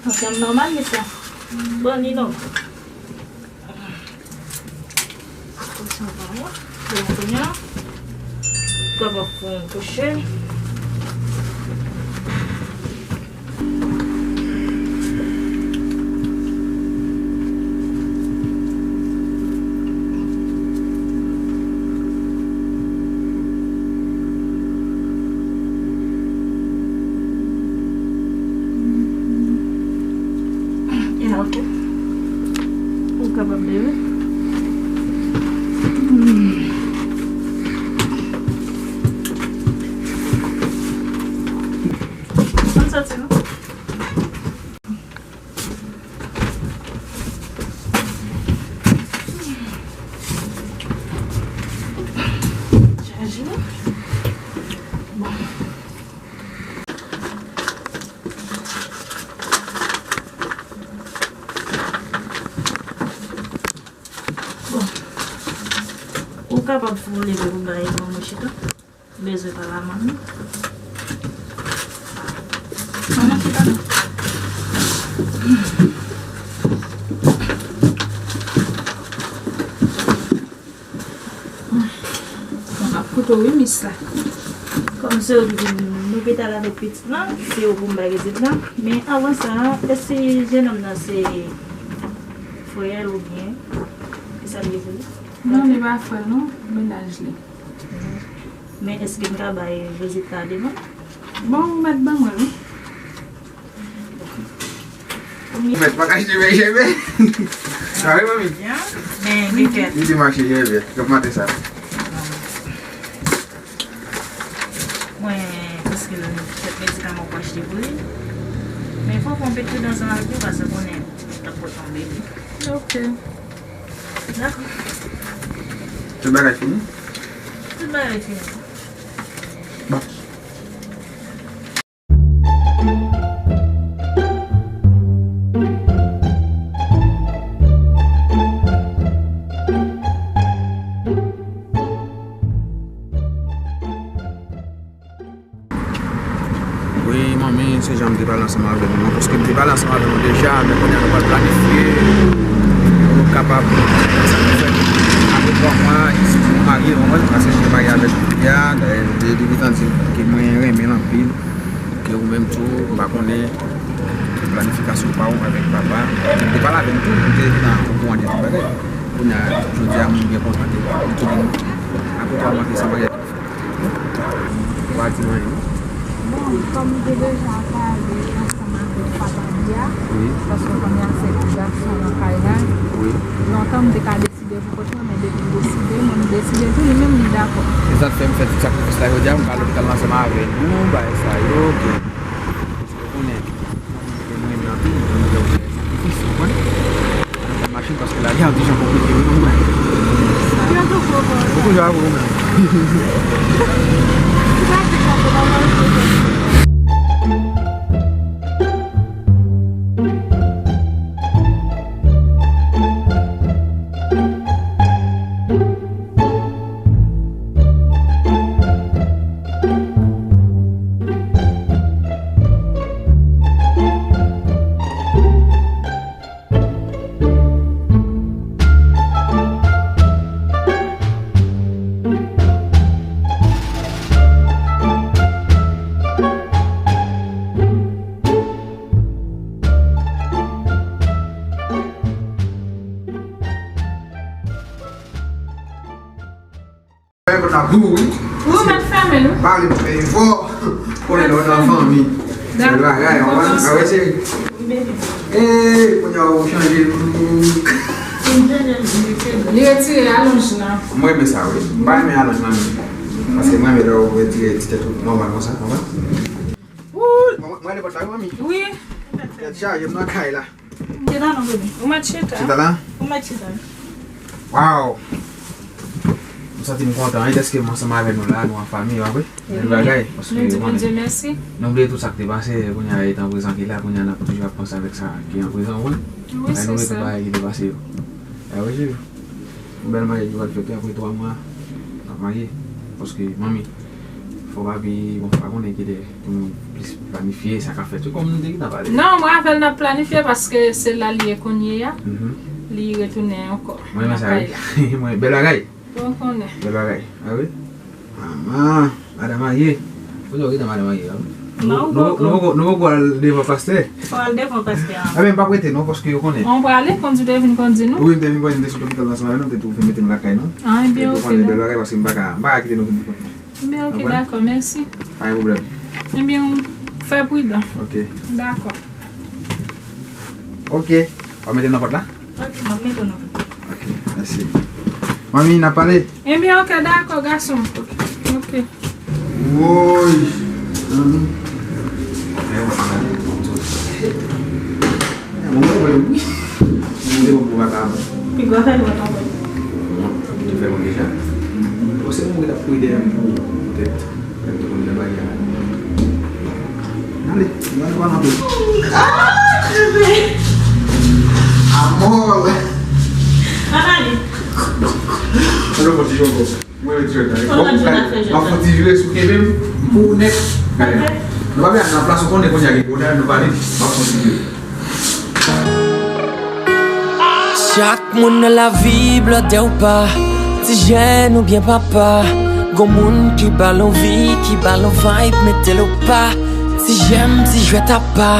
Ansanm nòmal, mesye. Bon, li nòmal. Bon, kounye a, papa fè yon kouche. Ya, ok. Ou kapab leve. Ann soti, non? Chaje. Bon. Bon. Ou kapab fè yon leve pou bay manman chita. Bezwen pale a manmi. Manman chita non. Mwen ap koute w wi, mis la. Kòm se yo ki vin lopital avèk pitit lan, se yo pou m bay rezèt la. Men avan sa, èske jennonm nan se frè l oubyen ki sa l ye pou li? Non, li pa frè l non, mennaj li. Men èske m ka bay rezèt la devan? Bon, ou mèt ban mwen wi. Ou mèt pa kache men jebe. Sa wi, manmi. Men, li kèt. Li te mache jebe. Kòmante sa. Mwen, paske l kèk medikaman pou achte pou li. Men fò pran pil pridans avèk li, paske konnen l ap pòte yon bebe. Ok. Dakò. Tout bagay fini? Tout bagay fini. Bon. Wi, manmi, se jan m te pale ansanm avè nou an, paske m te pale ansanm avè nou deja, men kounye a nou pral planifye pou nou kapab fè sa nou fè. Apre twa mwa, si nou marye, ou konprann, paske m te marye avèk Julia, depi tan di ke mwen renmen l anpil, ke ou menm tou, m pa konnen ki planifikasyon pa ou avèk papa. M te pale avè l tou, m te okouran de tout bagay. Kounye a, jodi a, mwen byen kontan ke li kite nou. Apre twa mwa ke se maryaj nou fè. Ou pa di m anyen, non? Bon, kòm m te deja pale ansanm avèk papa Bia, wi, paske w konnen afè ti gason nan kay la, wi, lontan m te ka deside pou kont mwen, men depi m deside, mwen m deside tou, li menm li dakò. Se sa k fè m fè tout sakrifis la jodi a, m ka lopital ansanm avè nou, bagay sa yo, ke, paske w konnen, mwen renmen anpil, mwen renmen fè sakrifis, ou konprann? Ann fè machin paske lari a yon ti jan konplike wi, mwen. Poko jan avè ou menm. Fè yon kout la pou ou, wi. Ou mèt fèmen l, wi. Pa vle fè efò. Konnen nou nan fanmi. Bèl bagay, ou konprann? A wè, cheri. Ee, kounye a ou chanje look. Li retire alonj lan. Mwen renmen sa, wi. M pa renmen alonj lan menm. Paske mwen renmen lè ou retire ti tèt ou nòmal konsa, ou konprann? Wouy, mwen, mwen ale pòt la, wi, manmi. Wi. Tèt chaje, m nan kay la. Chita non, bebe. Ou mèt chita. Chita la? Ou mèt chita. Waw! M santi m kontan, wi, dèske m ansanm avè nou la, nou an fanmi, w ap wè. Bèl bagay, paske nou di Bondye mèsi. Nou bliye tout sa k te pase, kounye a, etan prezan ki la, kounye a, n ap toujou ap panse avèk sa ki an prezan, wi. Wi, se sa. Nou bliye tout bagay ki te pase yo. A wi, cheri. Yon bèl maryaj ki pral fèt, wi, apre twa mwa, n ap marye. Paske, manmi, fò papi, bon, fò pa konnen kilè pou nou plis planifye sa k ap fèt yo, kòm nou te gentan pale. Non, mwen avè l n ap planifye paske se la l ye kounye a. Mhm. Li retounen ankò nan kay la. Mwen renmen sa, wi. Mwen, bèl bagay. Bon, konnen. Bèl bagay. A wi. Manman, madan marye. Kote w gentan madan marye a, wi? Non, nou, nou poko, nou poko al devan pastè. Fò al devan pastè a. Enben, m p ap rete non, paske yo konnen. Bon, w prale, kondi w te vin kondi nou? Wi, m te vin kondi, m te sot lopital ansanm avè nou, m te tou vin mete m lakay nou. A, enben, oke, dakò. Bèl bagay, paske m pa ka, m pa ka kite nou vin konnen. Enben, oke, dakò, mèsi. Pa gen pwoblèm. Enben, fè pridan. Oke. Dakò. Oke. W ap mete nan pòt la? Ok, m ap mete w nan pòt. Ok, mèsi. Manmi, n ap pale? Enben, ok, dakò, gason m. Ok. Ok. Woy! Manmi. Bon, bon, bon, bon. Bon, bon, bon, bon, bon. Pi gwa fè nou tonbe. Bon, nou fè bon deja. Bon, se mwen ki t ap kouri dèyè m pou, poutèt. Lè m te konn nan bagay la. Ale, nou al pran anpil. Ah, bebe! Amò! Ann ale. Ann fè ti jòg. Mwen, ti jòg la. Bon, m ap fè ti jile sou kenbe m pou ou nèt. Gade. Nou pa bezwen nan plas ou konnen kounye a gen pwoblèm, nou pale. M ap fè ti jile. Chak moun nan lavi blòdè ou pa, ti jèn oubyen papa. Gon moun ki ba l anvi, ki ba l vibe, mete l o pa. Ti jèm, ti jwèt apa,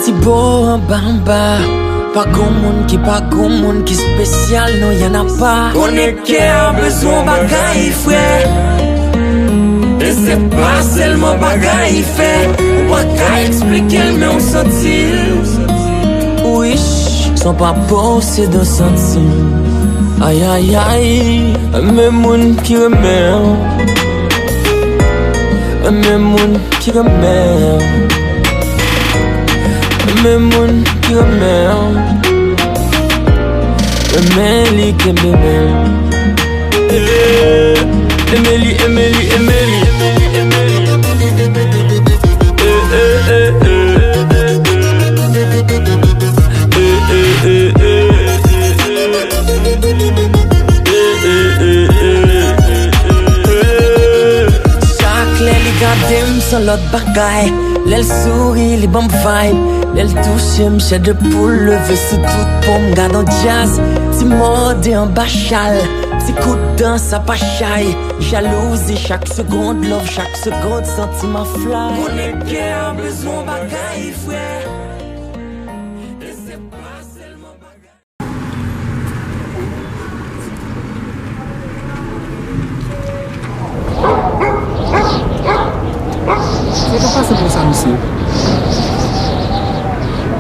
ti bo anba anba. Pa gon moun ki pa gon moun ki espesyal, non, y en a pas. Konnen kè a bezwen yon bagay, frè. E se pa sèlman bagay fè. Ou pa ka eksplike l, men w santi l. Wich, san pa posede w santi l. Ay, ay, ay. Men moun ki renmen w. Men moun ki renmen w. Men moun ki renmen w. Renmen li, kenbe men l. Eme li, eme li, eme li. Chak lè li gade m, se yon lòt bagay. Lè l souri, li ban m vibe. Lè l touche m, chè de poul leve sou tout po m. Gad on djaz, ti mòde anba chal. Ti kout dan, sa pa chay. Jalouzi chak segonn, love chak segonn, santiman fly. Konnen kè a bezwen bagay, frè. E se pa sèlman bagay.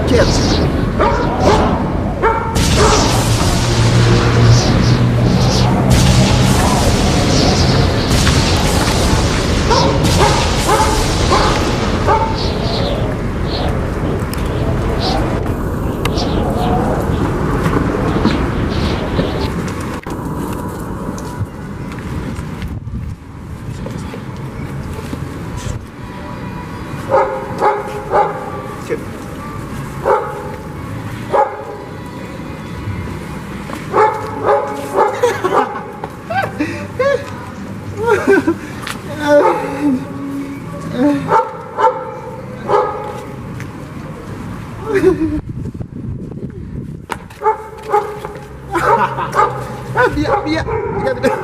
Kèt. Bia, bia, bia, bia.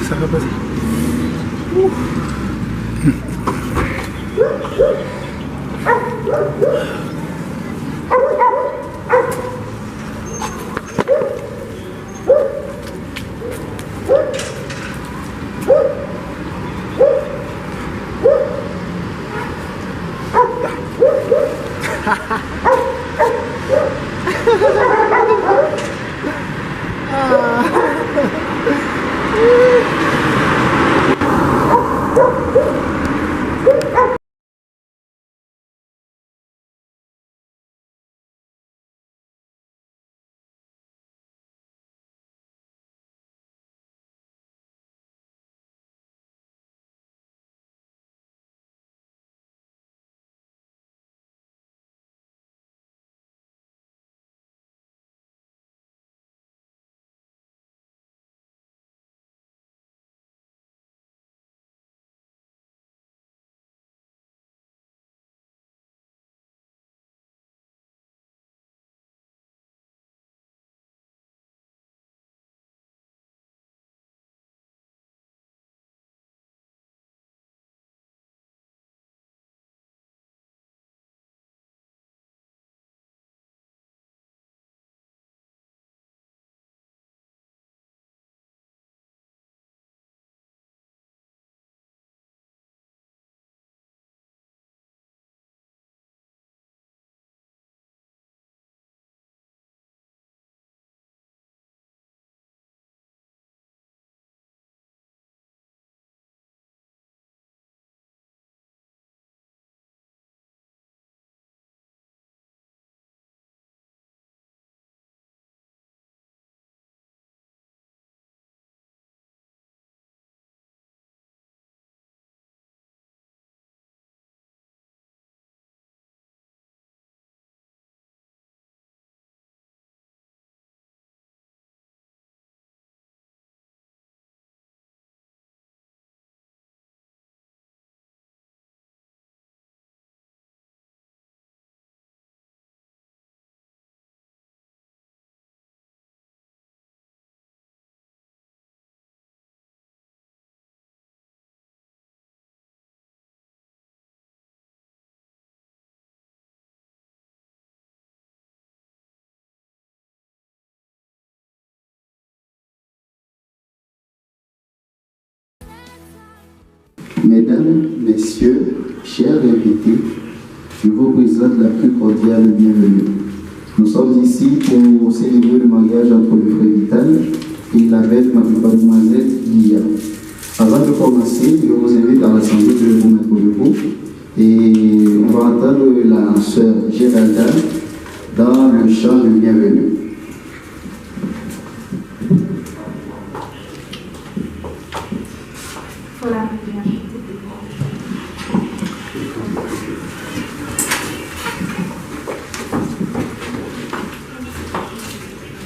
Sa ka pase. Mesdames, Messieurs, chers invités, je vous présente la plus cordiale bienvenue. Nous sommes ici pour célébrer le mariage entre le frère Vital et la belle mademoiselle Lia. Avant de commencer, je vous invite à l'assemblée de vous mettre debout et on va entendre la sœur Géralda dans le chant de bienvenue.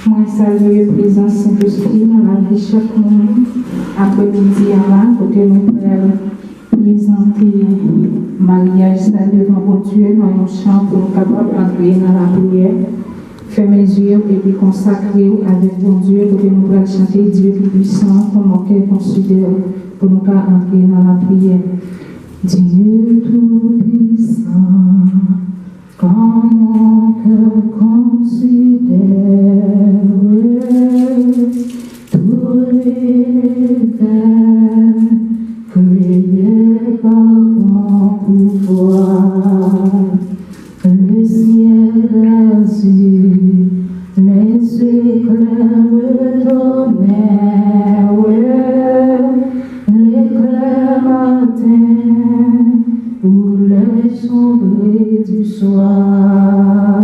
Mwen salye prezans Sentespri nan lavi chak moun aprèmidi a la, kote nou pral prezante maryaj sa devan Bondye nan yon chan pou nou kapab antre nan lapriyè. Fèmen zye w epi konsakre w avèk Bondye, kote nou pral chante Dieu Tout-Puissant, Comment cœur considère, pou nou ka antre nan lapriyè. Dieu Tout-Puissant, quand mon cœur considère tout l'univers créé par ton pouvoir, le ciel azur, les éclairs, le tonnerre, l'éclair matin ou les sombres du soir.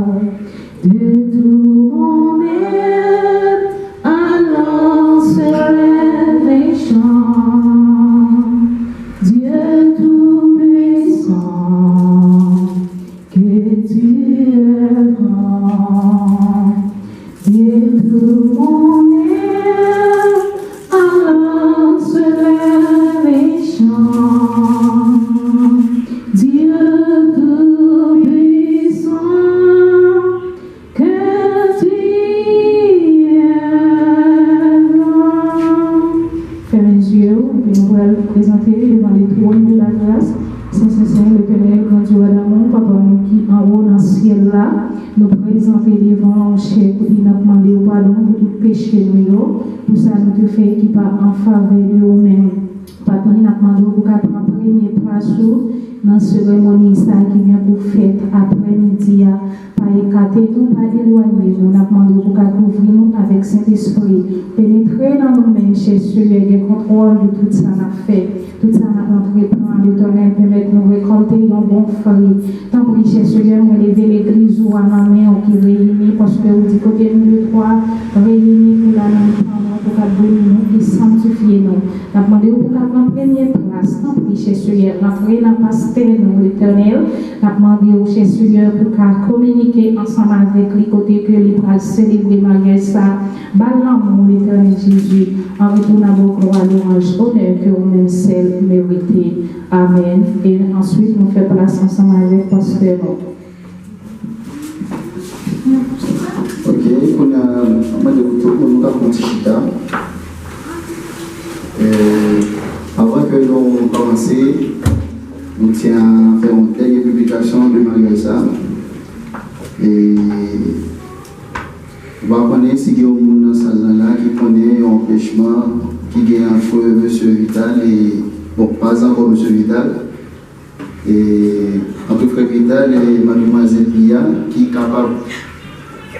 De tout mon être, alors se lève un chant, Dieu tout-puissant, que tu es grand. De tout mon être, alors se lève un chant, Dieu tout-puissant, que tu es grand. Fèmen zye w, epi nou pral prezante devan le trône de la grâce. Sen, sen, sen, Letènèl, gran Dye wa damou, Papa nou ki anwo nan syèl la, nou prezante devan w chè kote n ap mande w padon pou tout peche nou yo, pou sa nou te fè ki pa an favè de ou menm. Papi, n ap mande w pou ka pran premye plas ou nan seremoni sa a ki gen pou fèt aprèmidi a. Pa ekate nou, pa elwanye nou. N ap mande w pou ka kouvri nou avèk Sentespri. Penetre nan nou menm, chè Senyè, gen kontwòl de tout sa n ap fè. Tout sa n ap antreprann, Letènèl, pèmèt nou rekòlte yon bon fri. Tanpri, chè Senyè, mwen leve legliz ou a nan men w ki reyini, paske ou di kote nou de twa reyini, ou la nan mitan nou pou ka beni nou e sanktifye nou. N ap mande w pou ka pran premye plas, tanpri, chè Senyè, rantre nan pastè nou, Letènèl. N ap mande w, chè Senyè, pou ka kominike ansanm avèk li kote ke li pral selebre maryaj sa a. Ba l lanmou, Letènèl Jezi, an retoun ba w glwa, lwanj, onè ke ou menm sèl merite. Amèn. E answit, nou fè plas ansanm avèk pastè nou. Ok, kounye a, mwen mande pou tout moun nou ka pran ti chita. E, avan ke nou kòmanse, nou tyen a fè yon dènye piblikasyon de maryaj sa. E, nou pa konnen si gen yon moun nan sal lan la ki konnen yon anpechman ki gen ant mesye Vital e, bon, pa ankò mesye Vital. E, ant frè Vital e madmwazèl Pia ki kapab,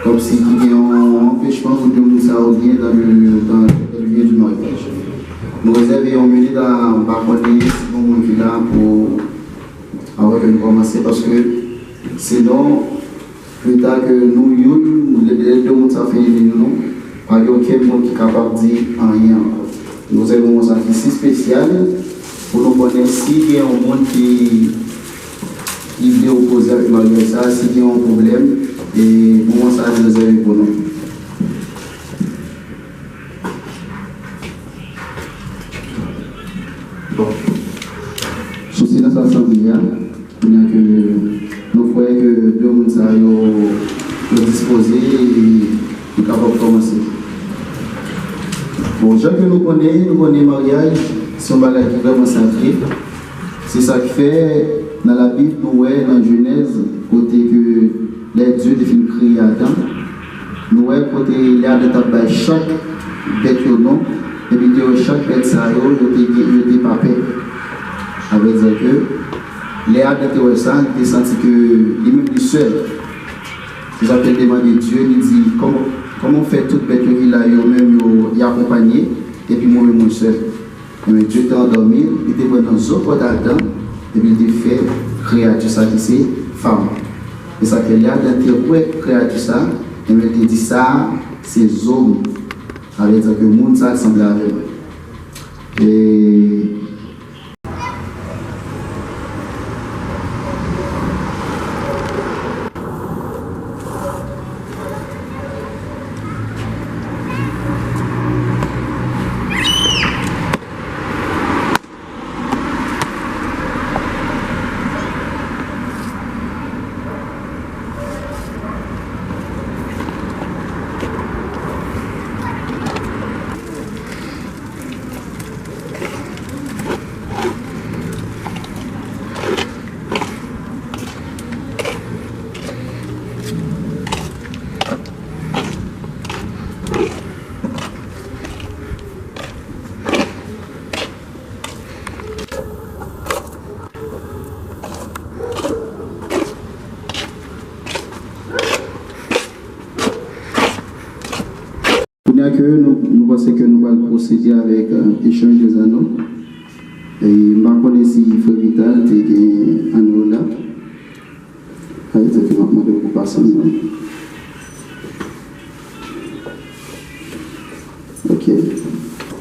kòmsi ki gen yon anpechman pou de moun sa yo byen dans le, dans, dans le lien du mariage. Nou rezève yon minit a, m pa konnen si gen moun ki la pou, avan ke nou kòmanse, paske sinon, leta ke nou youn, lè, lè de moun sa fini li nou, pa gen okenn moun ki kapab di anyen ankò. Nou se moman sa ki si espesyal pou nou konnen si gen yon moun ki, ki vle opoze avèk maryaj sa, si gen yon pwoblèm, e moman sa li rezève pou nou. Bon. Sou silans asanble a. Kounye a ke nou kwè ke de moun sa yo, yo dispoze e nou kapab kòmanse. Bon, jan ke nou konnen, nou konnen maryaj se yon bagay ki vrèman sakre. Se sa k fè nan Labib nou wè nan Jenèz kote ke lè Dye te fin kreye Adan, nou wè kote lè Adan t ap bay chak bèt yo non, epi te wè chak bèt sa yo, yo te gen, yo te pa pè. Sa vle di ke lè Adan te wè sa, li te santi ke li menm li sèl. Se sa ke l te mande Dye, li di, kòman, kòman w fè tout bèt yo ki la yo menm yo, y akonpanye, epi mwen menm mwen sèl? Ebyen, Dye te andòmi l, li te pran nan zo kò Adan, epi li te fè kreyati sa ki se fanm. E sa fè lè Adan te wè kreyati sa, ebyen, li te di, sa a, se zo m. Sa vle di ke moun sa a sanble avè mwen. E Ke nou, nou panse ke nou pral pwosede avèk, euh, echanj de zanno. E m pa konnen si frè Vital te gen anno la. Sa vle di ke m ap mande pou pase m nan. Ok.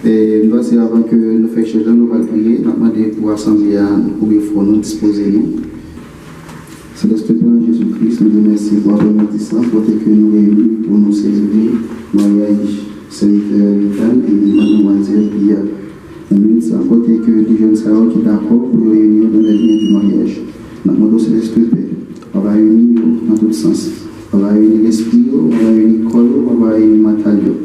E m panse avan ke nou fè echanj la, nou pral priye, n ap mande pou asanble a ouvri front nou, dispoze nou. Selès Pè, Jezi Kris, nou remèsye pou aprèmidi sa, kote ke nou reyini pou nou selebre maryaj sèvitè Vital e madmwazèl Lia. Nan minit sa, kote ke de jèn sa yo ki dakò pou yo ini yo dans les liens du mariage. N ap mande w, Selès Pè, w ap ini yo nan tout sans. W ap ini lespri yo, w ap ini kò yo, w ap ini mantal yo.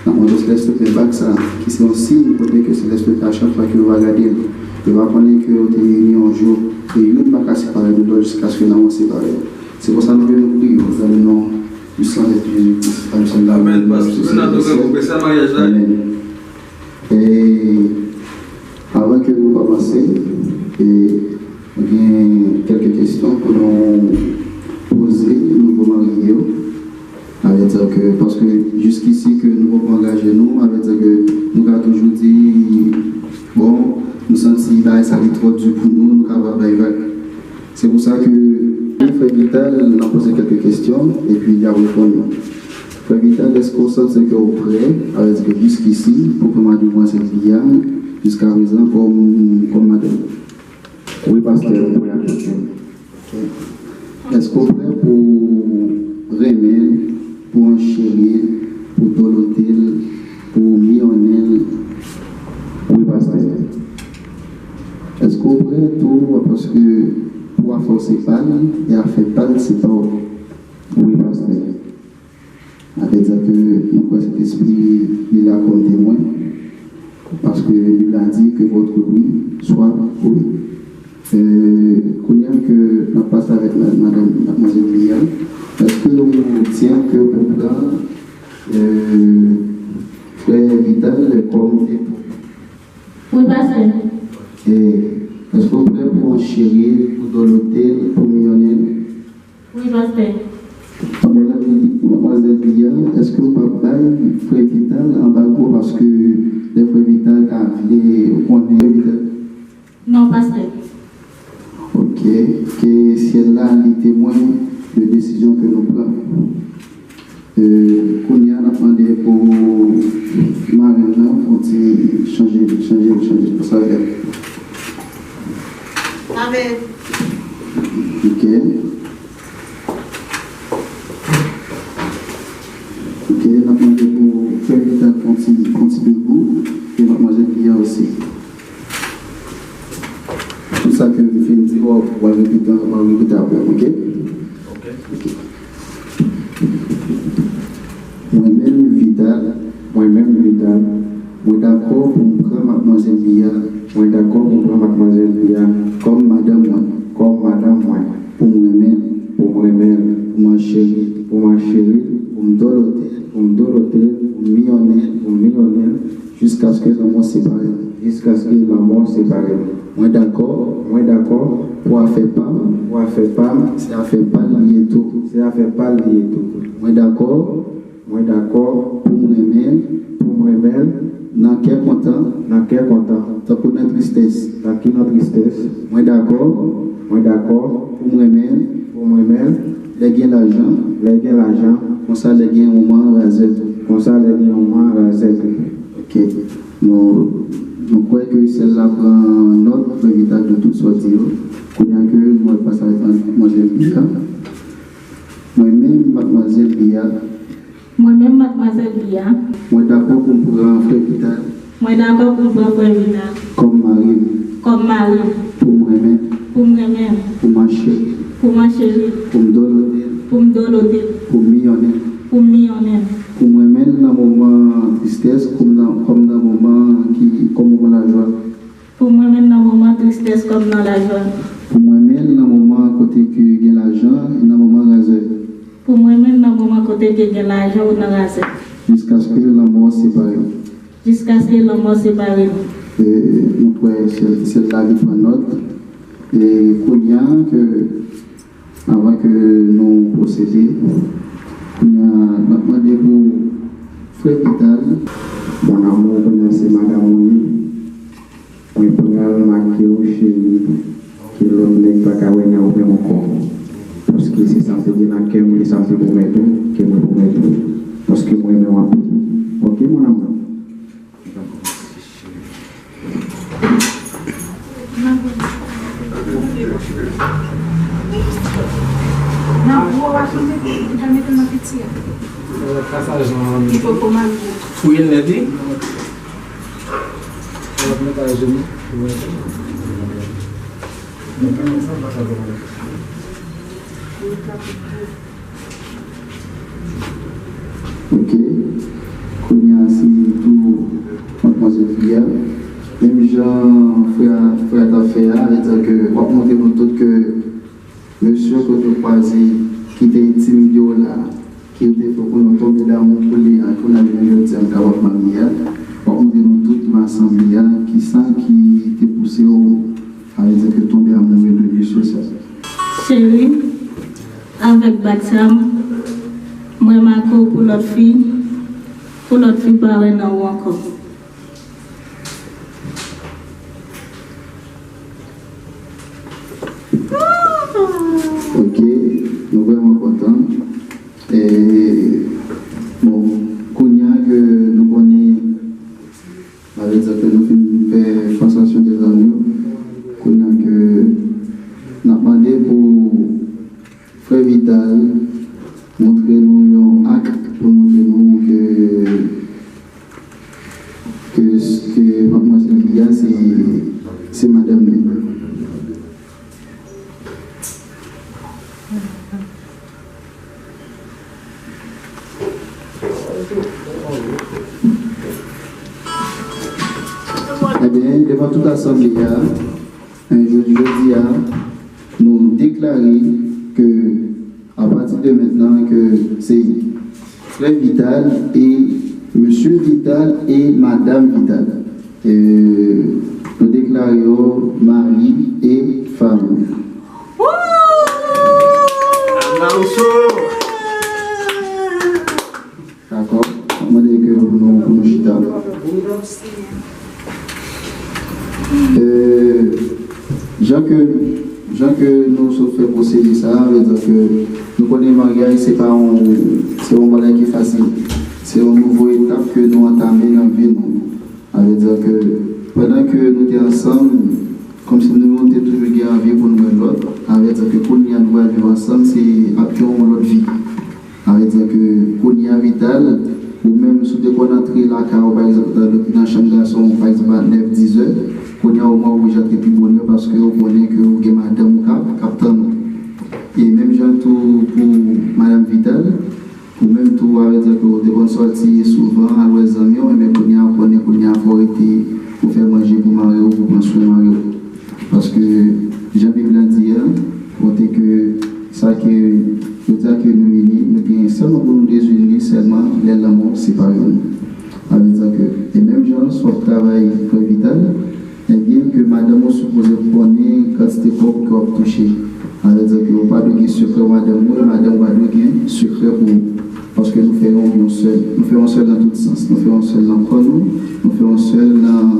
N ap mande w, Selès Pè, bak sa, ki se yon siy kote ke Selès Pè, a chak fwa ke yo va gade l, yo va konnen ke yo te ini yon jou, e youn pa ka separe de lòt jiskaske lanmò separe yo. Se konsa nou vle nou priye w, dans le nom du sang de Jésus-Christ, Père Céleste. Amèn, pastè. Renato, gen pou prese maryaj la. Amèn. E avan ke nou kòmanse, e, gen kèlke kesyon pou nou poze nouvo marye yo. Sa vle di ke, paske jiskisi ke nou poko angaje nou, sa vle di ke nou ka toujou di, bon, nou santi bagay sa li twò di pou nou, nou kapab bay vag. Se pou sa ke frè Vital, n ap poze kèlke kesyon, epi l ap reponn nou. Frè Vital, èske w santi ke w prè, sa vle di ke jiskisi, pou pran madmwazèl Lia, jiskaprezan, kòm, kòm madanm? Wi, pastè, m prè ak tout kè m. Ok. Èske w prè pou renmen l, pou ancheri l, pou dolote l, pou miyonnen l? Wi, pastè. Èske w prè tou, paske pou afè w se pa l, e afè pa l se pa w? Wi, pastè. Sa vle di ke nou kwè Sentespri li la kòm temwen, paske Bib la di que votre oui soit oui. Euh, kounye a ke n ap pase avèk ma-, madanm, madmwazèl Lia, èske ou tyen ke pou pran, euh, frè Vital kòm epou? Wi, pastè. E èske ou prè pou ancheri l, pou dolote l, pou miyonnen l? Wi, pastè. Madmwazèl Lia, èske ou p ap bay frè Vital anbago paske lè frè Vital ta vle konnen frè Vital? Non, pastè. Ok. Ke syèl la li temwen de desizyon ke nou pran. Euh, kounye a, n ap mande pou marenn nan pou ti chanje, chanje, chanje, chanje. Amèn. Ok. Ok, n ap mande pou frè Vital fè yon ti, fè yon ti debout, e madmwazèl Lia osi. Tout sa ke m fin di, w a, w a repete, w a repete apre m, ok? Ok. Mwen menm, Vital. Mwen menm, Vital. Mwen dakò pou m pran madmwazèl Lia. Mwen dakò pou m pran madmwazèl Lia. Kòm madanm mwen. Kòm madanm mwen. Pou m renmen l. Pou m renmen l. Pou m ancheri l. Pou m ancheri l. Pou m dolote l. Pou m dolote l. Pou m miyonnen l. Pou m miyonnen l. Jiskaske lanmò separe nou. Jiskaske lanmò separe nou. Mwen dakò. Mwen dakò. Pou afè pa m. Pou afè pa m. Se afè pa l li ye tou. Se afè pa l li ye tou. Mwen dakò. Mwen dakò. Pou m renmen l. Pou m renmen l. Nan kè kontan. Nan kè kontan. Tankou nan tristès. Tankou nan tristès. Mwen dakò. Mwen dakò. Pou m renmen l. Pou m renmen l. Lè gen lajan. Lè gen lajan. Konsa lè gen yon manman razè tou. Konsa lè gen yon manman razè tou. Ok. Nou, nou kwè ke syèl la pran nòt, frè Vital, de tout sa w di yo. Kounye a ke nou pral pase avèk madmwazèl Lia. Mwen menm, madmwazèl Lia. Mwen menm, madmwazèl Lia. Mwen dakò pou m pran frè Vital. Mwen dakò pou m pran frè Vital. Kòm mari m. Kòm mari m. Pou m renmen. Pou m renmen. Pou m ancheri. Pou m ancheri. Pou m dolote. Pou m dolote. Pou m miyonnen. Pou m miyonnen. Pou m renmen l nan moman tristès, kòm nan, kòm nan moman ki, kòm moman lajwa. Pou m renmen l nan moman tristès kòm nan lajwa. Pou m renmen l nan moman kote ke gen lajan, e nan moman razè. Pou m renmen l nan moman kote ke gen lajan ou nan razè. Jiskaske lanmò separe nou. Jiskaske lanmò separe nou. E nou kwè syèl, syèl la li pran nòt. E kounye a ke Avan ke nou pwosede, kounye a, n ap mande pou frè Vital Lanmou ou konnen se madanm ou ye. Mwen pral make w, cheri, ke lòt nèg pa ka wè nan ou menm ankò. Paske se sa m te gen nan kè m, e sa m te pwomèt ou, ke mwen pwomèt ou. Paske mwen renmen w anpil. Ok, mon amour? Nan gwo a, tou mete, li pa mete nan piti a. Li poko marye. Fouye l nèt, wi. Ok. Kounye a, se tou madmwazèl fi a. Menm jan frè a, frè a t ap fè a, vle di ke w ap montre nou tout ke mesye ke w te kwaze, ki te entimide w la, ke w te fè konnen w tonbe damou pou li a, kounye a jounen jodi a, m kapab marye a. W ap montre nou tout nan asanble a, kisa ki te pouse w, sa vle di ke tonbe amoure de mesye sa. Cheri, avèk bak sa, mwen make w pou lòt fi, pou lòt fi pa wè nan ou ankò. Ok, nou vrèman kontan. E, bon, kounye a ke nou konnen, sa vle di ke nou fin fè pasasyon dèzanyo, kounye a ke n ap mande pou frè Vital montre nou yon ak pou montre nou ke, ke, ke madmwazèl li a se, se madanm li. Ebyen, devan tout asanble a, jodi, jodi a, nou deklare ke, apati de mentnan, ke se frè Vital e mesye Vital e madanm Vital. E nou deklare yo mari e fanm. Aplauso! Dakò. M ap mande ke pou nou, pou nou chita. Euh, jan ke, jan ke nou sot fè pwosedi sa a, vle di ke nou konnen maryaj se pa yon, se yon bagay ki fasil. Se yon nouvo etap ke nou antame nan vi nou. Sa vle di ke pandan ke nou te ansanm, kòmsi nou te toujou gen anvi pou nou wè lòt, sa vle di ke kounye a nou pral viv ansanm, se ap yon lòt vi. Sa vle di ke kounye a, Vital, ou menm, si w te konn antre lakay ou, pa egzanp, nan chanm gason, pa egzanp, a nèf, diz è, kounye a, ou mwen oblije antre pi bonè paske ou konnen ke ou gen madanm ou k ap, k ap tann ou. E menm jan tou pou madanm Vital, ou menm tou, sa vle di ke ou te konn sòti souvan, al wè zanmi w, enben kounye a, ou konnen kounye a, fò w rete pou fè manje pou mari w, pou pran swen mari w. Paske, jan Bib la di a, kote ke sa ke, jodi a ke nou ini, nou gen sèlman pou nou dezini sèlman lè lanmò separe nou. Sa vle di ke, e menm jan, si w ap travay, frè Vital, ebyen, ke madanm ou sipoze konnen kantite kòb ke w ap touche. Sa vle di ke ou pa dwe gen sekrè madanm ou, e madanm ou pa dwe gen sekrè pou ou. Paske nou fè yon, yon sèl. Nou fè yon sèl nan tout sans. Nou fè yon sèl nan kò nou, nou fè yon sèl nan,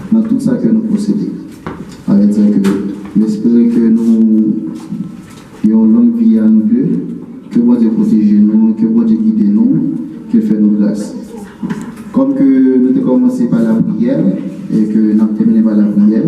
nan tout sa ke nou posede. Sa vle di ke m espere ke nou gen yon long vi a nou de. Ke Bondye pwoteje nou, ke Bondye gide nou, ke l fè nou gras. Kòm ke nou te kòmanse pa lapriyè, e ke n ap tèmine pa lapriyè,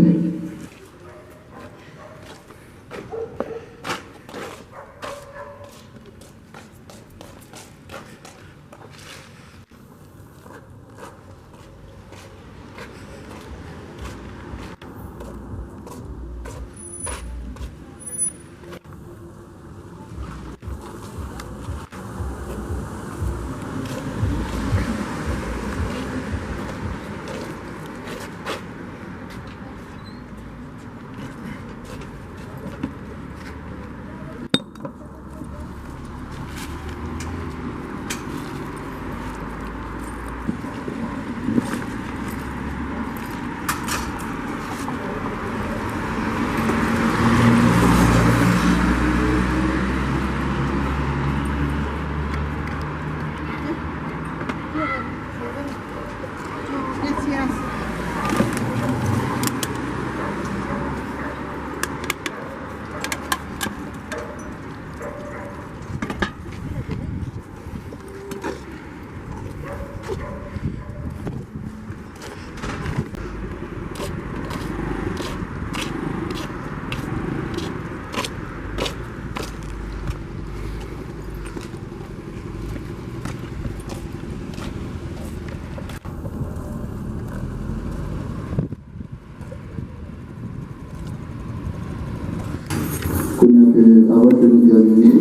Avan ke nou tèmine,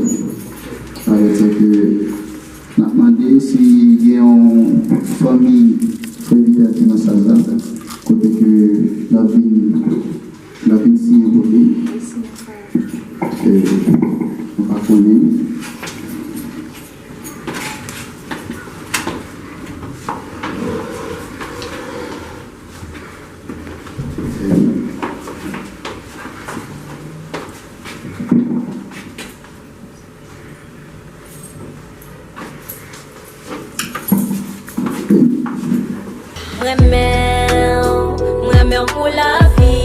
avèk sa ke n ap mande si gen yon fanmi Frè Vital ki nan sal la, kote ke l ap vin, l ap vin siyen pou li. E, nou pa konnen. M renmen w, m renmen w pou lavi.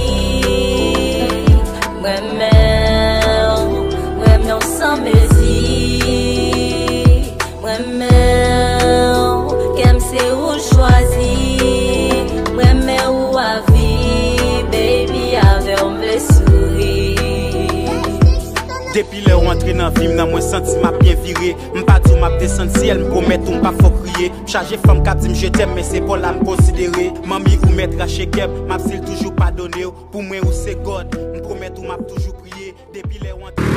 M renmen w, m renmen w san mezi. M renmen w, kè m se ou l chwazi. M renmen ou a vi, baby, avè w m vle souri. Depi lè w antre nan vi m nan, mwen santi m ap byen vire. M pa di w m ap desann syèl, m pwomèt ou m p ap fè w kriye. M chaje fanm k ap di m je t'aime, men se pa w la m konsidere. Manmi ou mèt rache kè m, m ap di l toujou padone w. Pou mwen ou se God, m pwomèt ou m ap toujou priye. Depi lè w antre.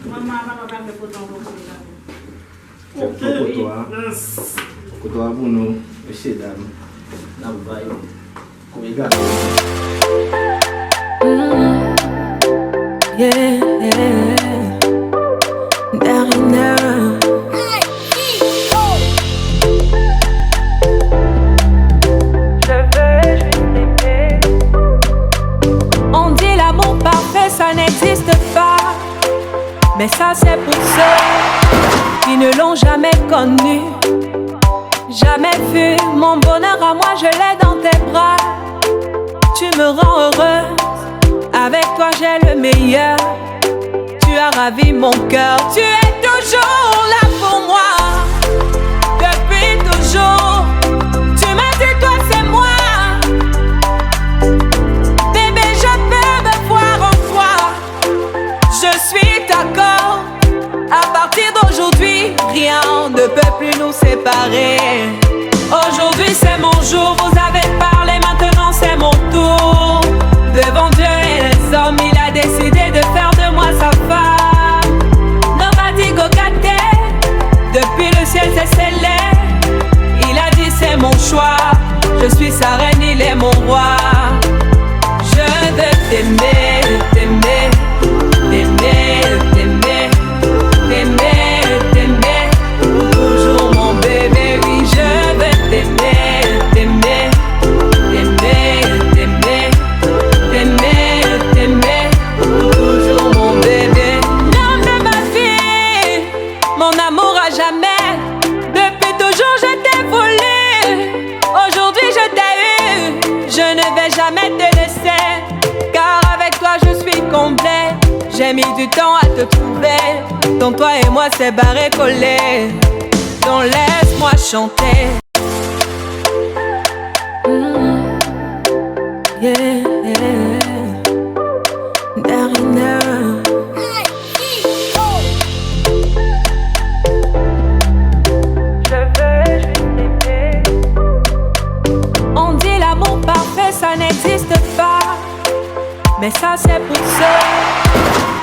Manman, papa pa vle pote yon kote la. Fè yon poto a. Yon poto a pou nou, mesye dam. N ap vibe. Kounye a. Yeah, yeah. Darina. On dit l'amour parfait, ça n'existe pas. Mais ça, c'est pour ceux qui ne l'ont jamais connu. Jamais vu mon bonheur à moi, je l'ai dans tes bras. Tu me rends heureuse, avec toi, j'ai le meilleur. Tu as ravi mon cœur, tu es toujours là pour moi. Depuis toujours, tu m'as dit, toi, c'est moi. Bébé, je peux me voir en toi. Je suis d'accord. À partir d'aujourd'hui, rien ne peut plus nous séparer. Aujourd'hui, c'est mon jour, vous avez parlé, maintenant c'est mon tour. Devant Dieu et les hommes, il a décidé de faire de moi sa femme. Nobody go gâter, depuis le ciel c'est scellé. Il a dit c'est mon choix, je suis sa reine, il est mon roi. Je veux t'aimer, t'aimer, t'aimer, t'aimer, t'aimer, t'aimer, pour toujours mon bébé, oui, je veux t'aimer, t'aimer, t'aimer, t'aimer, t'aimer, t'aimer, pour toujours mon bébé. L'homme de ma vie, mon amour à jamais, depuis toujours je t'ai voulu, aujourd'hui je t'ai eu, je ne vais jamais te laisser, car avec toi je suis comblé. J'ai mis du temps à te trouver, ton toi et moi c'est barré collé. Donc laisse-moi chanter. Mm, yeah, Darina. On dit l'amour parfait, ça n'existe pas. Mais ça, c'est pour ceux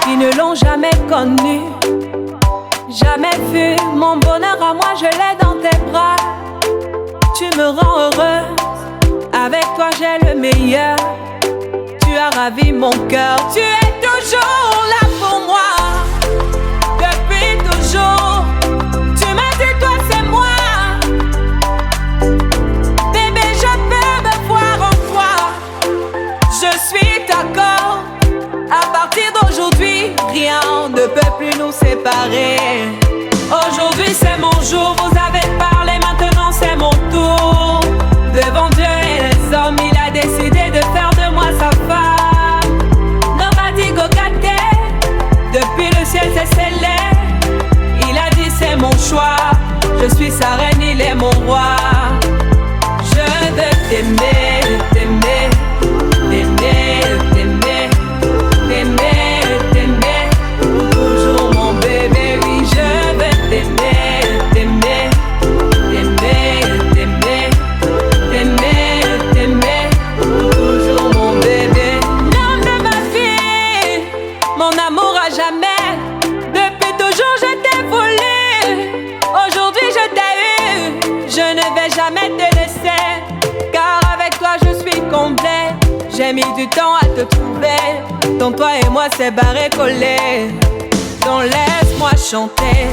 qui ne l'ont jamais connu. Jamais vu mon bonheur à moi, je l'ai dans tes bras. Tu me rends heureuse, avec toi j'ai le meilleur. Tu as ravi mon cœur, tu es toujours là pour moi. Depuis toujours, tu m'as dit toi c'est moi. Bébé, je peux me voir en toi. Je suis d'accord. À partir d'aujourd'hui, rien ne peut plus nous séparer. Aujourd'hui c'est mon jour, vous avez parlé, maintenant c'est mon tour. Devant Dieu et les hommes, il a décidé de faire de moi sa femme. Nobody go gate, depuis le ciel c'est scellé. Il a dit c'est mon choix, je suis sa reine, il est mon roi. Je veux t'aimer, t'aimer, t'aimer, t'aimer, t'aimer, t'aimer, pour toujours mon bébé, oui, je veux t'aimer, t'aimer, t'aimer, t'aimer, t'aimer, t'aimer, pour toujours mon bébé. L'homme de ma vie, mon amour à jamais, depuis toujours je t'ai voulu, aujourd'hui je t'ai eu, je ne vais jamais te laisser, car avec toi je suis comblé. J'ai mis du temps à te trouver. Dans toi et moi, c'est barré collé. Donc laisse-moi chanter.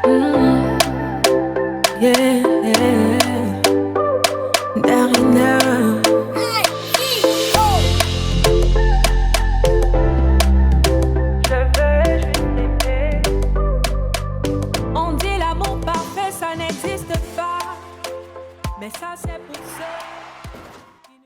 Mm. Yeah. Darina. Je veux juste t'aimer. On dit l'amour parfait, ça n'existe pas. Mais ça, c'est pour ceux